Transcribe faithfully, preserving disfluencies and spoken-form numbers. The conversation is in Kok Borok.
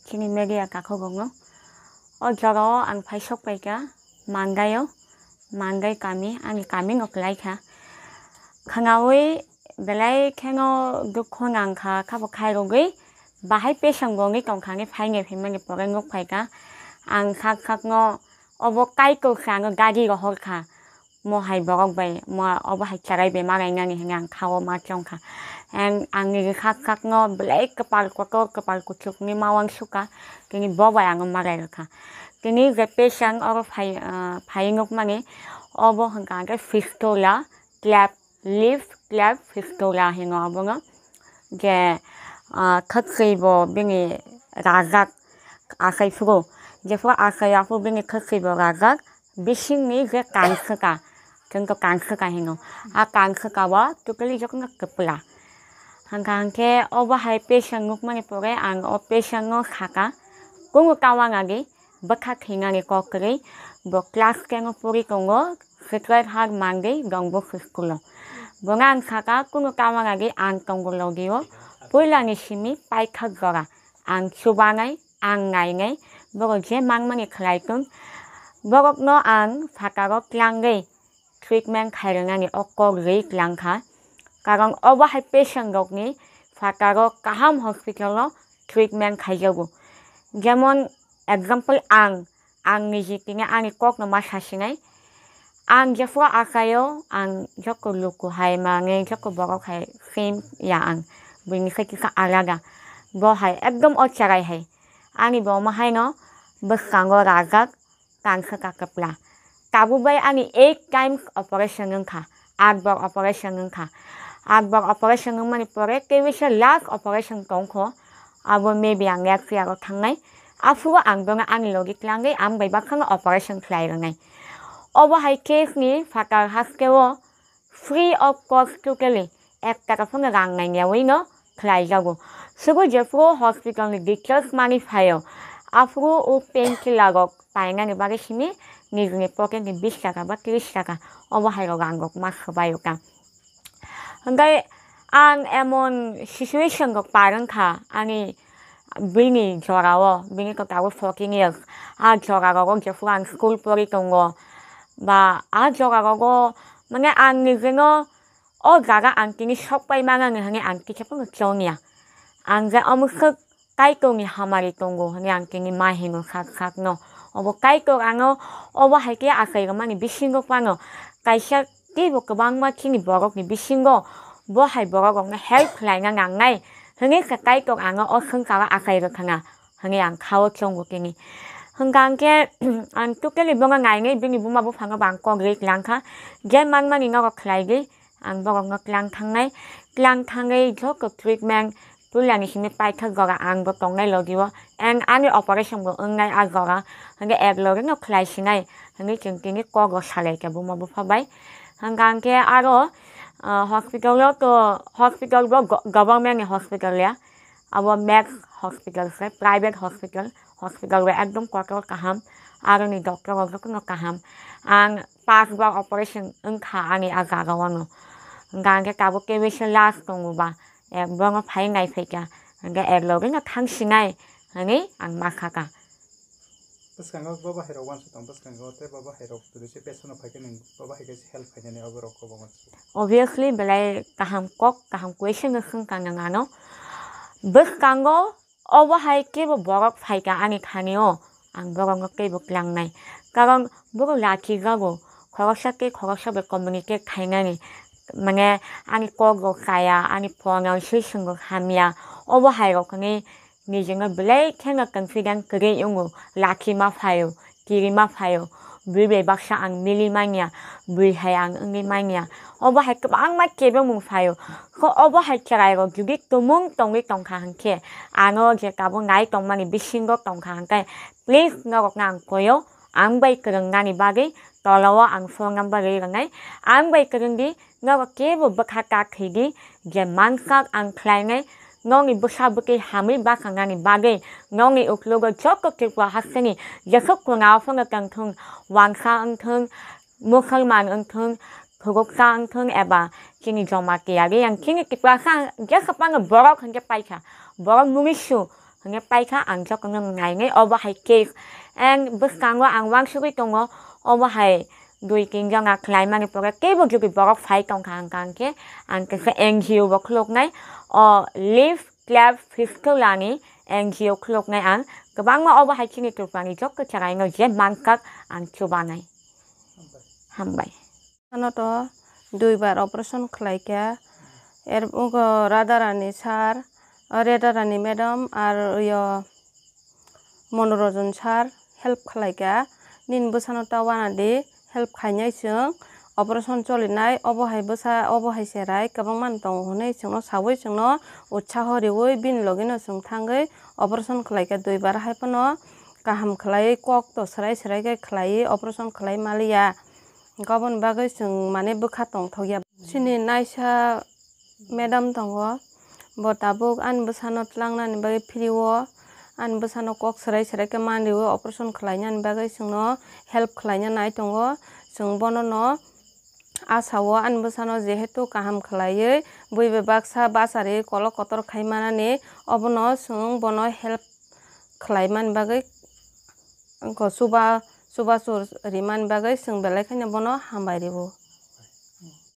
Chini media kakhogongno. O jorao ang phai sok paikha Mangaio, Mangai kami, ani kami no kwlai kha. Khwnawi belai kheno dukhu nang kha, khabo khairogwi bahai pesang bo wngwi tong kha, hwnwi phainai phaimani pore nuk phaikha. Ang sak sakno obo Kaito se ano gari rohor kha. Mo hai borok bai, mo obo hai cherai bai ma rainani hwnwi ang khao ma chong kha. Ang, ang nini sak sakno belai kwpal kotor, kwpal kuchukni ma uansuk kha, tini bo bai ano ma rai rw kha. Tini je pesang oro phai, ah, phai nukmani, obo hwnkha hwnkhe fistula, clap, lip clap fistula hino obono. Je, ah, thwkwi bo bini rajak achai phuru, jephuru achai aphuru bini thwkwi bo rajak, bisingni je kanswka, chwng to kanswka hino. A kanswka o totally jotono kwpla. Hwnkha hwnkhe obo hai pesang nukmani pore ang o pesang no sakha, kunu ta uanadi, bwkha thwinani kok kwrwi, bo class ten o pori tongo, Sacred Heart Mangai Don Bosco School o. Bono ang sakha, kunu ta uanadi ang tongo logi o, puilani simi paithak jora, ang chubanai, ang nainai, borok je mangmani khlai tong, borokno ang phataro tlangwi treatment khairwnani o kok rwi tlang kha. Karon obo hai patient rokni phataro kaham hospital o treatment khaijago. Jemon example ang, ang niji tini ani kokno ma sasinai. Ang jephuru achaio, ang joko luku hai mane joko borok hai same ya ang. Buini khe kisa alada. Bo hai ekdom o cherai hai. Ani bo omo haino bwskango rajak, kanswka kwpla. Tabuk bai ani eight times operation wngkha, atbor operation wngkha. Atbor operation wngmani pore tei bisa last operation tongkho, abo maybe ang next year o thangnai. Aphuru ang bono ani logi tlangwi ang bai bakhano operation khlai rwnai. Obo hai case ni phatar haste o free of cost totally, ek taka phano rang nangyawi no khlaijago. Sugo jephuru hospital ni discharge manwi phaio, aphuru o painkiller rok painani bagwi simi nijini pocket ni bis taka ba tris taka obo hai rok rang rok ma swbaio ta. Hwnkhe ang emon situation rok par wngkha ani bini jorao, bini kwtago fourteen years. A jora rogo jephuru ang school pori tongo, ba a jora rogo, mane, ang nijeno o jaga ang tini sok pai mangani hwnwi ang kisa phano chongya. Ang je omo swk Kaitorni hamari tongo hwnwi ang tini ma hino sak sakno. Obo Kaitor ano obo hai khe achai rwmani bisingo phano kaisa teibo kwbangma chini borokni bisingo bo hai borok rokno help khlaina nangnai hwnwi khe Kaitor ano o swngcharo achai rwkhana hwnwi ang khao chongo tini. Hwnkha hwnkhe ang totally bono nainwi bini buma buphano bo ang kok rwi tlang kha, je manmani nogo khlai di. Ang borokno tlang thangnai, tlang thangwi joto treatment puilani simi paithak jora ang bo tongnai logi o, and ani operation bo wngnai a jora, hwnkhe ek logi no khlai sinai hwnwi chwng tini kok rw salai kha buma bupha bai. Hwnkha hwnkhe aro, ah, hospital o to, hospital bo go-, government ni hospital ya, abo Max Hospital se, private hospital, hospital bo ekdom kotor kaham, aroni doctor rok jotono kaham. Ang pas bar operation wngkha ani a jaga o no. Hwnkha hwnkhe tabuk kebisa last tongo ba, eh, bono phai nai phaikha, hwnkhe ek logi no thang sinai hwnwi ang ma sakha. Bwskango baba hai rok uansuk tong, bwskango tei baba hai rok twi se pesono phaikhe nwng baba hai khe help khainani abo rok kobangma. Obviously belai kaham kok, kaham question no swngkha nwng ano. Bwskango obo hai kebo borok phaikha ani thani o, ang borokno teibo tlangnai. Karon borok lachijago, khoroksa tei khoroksa bai communicate khainani, mane ani kok rok chaya, ani pronunciation rok hamya, obo hai rok hwnwi nijino belai kheno confident kwrwi wngo, lachi ma phaio, kiri ma phaio, bwrwi bai baksa ang mili manya, bwrwi hai ang wngwi manya. Obo hai kwbangma kebengmung phaio. Kho obo hai chwrairok jodi tumung tongwi tongkha hwnkhe, ano je tabuk nai tongmani bisingo tongkha hwnkhe, please norokno ang koio, ang bai kwrwngnani bagwi tolao ang phone number rwi rwnai, ang bai kwrwngdi, nogo kebo bwkha kak thwidi, je mansak ang khlainai, nokni bwsa bwtwi hamwi bachangani bagwi, nokni uklogo joto Tripura hasteni jesuk kunao phano tongthung, wangsa wngthung, musulman wngthung, khuroksa wngthung eba chini Jamatia Reang, chini Tiprasa jesa phano borok hwnkhe paikha, borok munisu Nge paikha ang jokono nainai obo hai case. Ang bwskango ang wansugwi tongo obo hai dui tin jona khlaimani pore teibo jodi borok phai tongkha ang kangkhe ang kisa N G O bo khuluknai o Live Club Fistulani N G O khuluknai ang kwbangma obo hai chini Tripurani jokto cheraino je mankak ang chubanai. Hambai. Ano to duibar operation khlaikha. Er ugo Radharani sir, o Radharani madam ar uyo Monoranjan sir help khlaikha. Nini bwsano ta wanadi help khainai chwng operation cholinai obo hai bwsa obo hai cherai kwbangma tongo hwnwi chwngno sawi chwngno utsaho riwi bini logino chwng thangwi operation khlaikha duibar hai phano kaham khlaiwi kok to swrai swrai khe khlaiwi operation khlai maliya. Aboni bagwi chwng mane bwkha tongthokya. Chini naisa madam tongo, bo tabuk ani bwsano tlangnani bagwi phiri-o, ani bwsano kok swrai swrai khe manriwi operation khlainani bagwi chwngno help khlaina nai tongo. Chwng bonono asa-o ani bwsano jehetu kaham khlaiwi bui bai baksa bachari kolok kotor khai manani, obono chwng bono help khlaimani bagwi chuba-, chubachur rimani bagwi chwng belai kheno bono hambai rwo.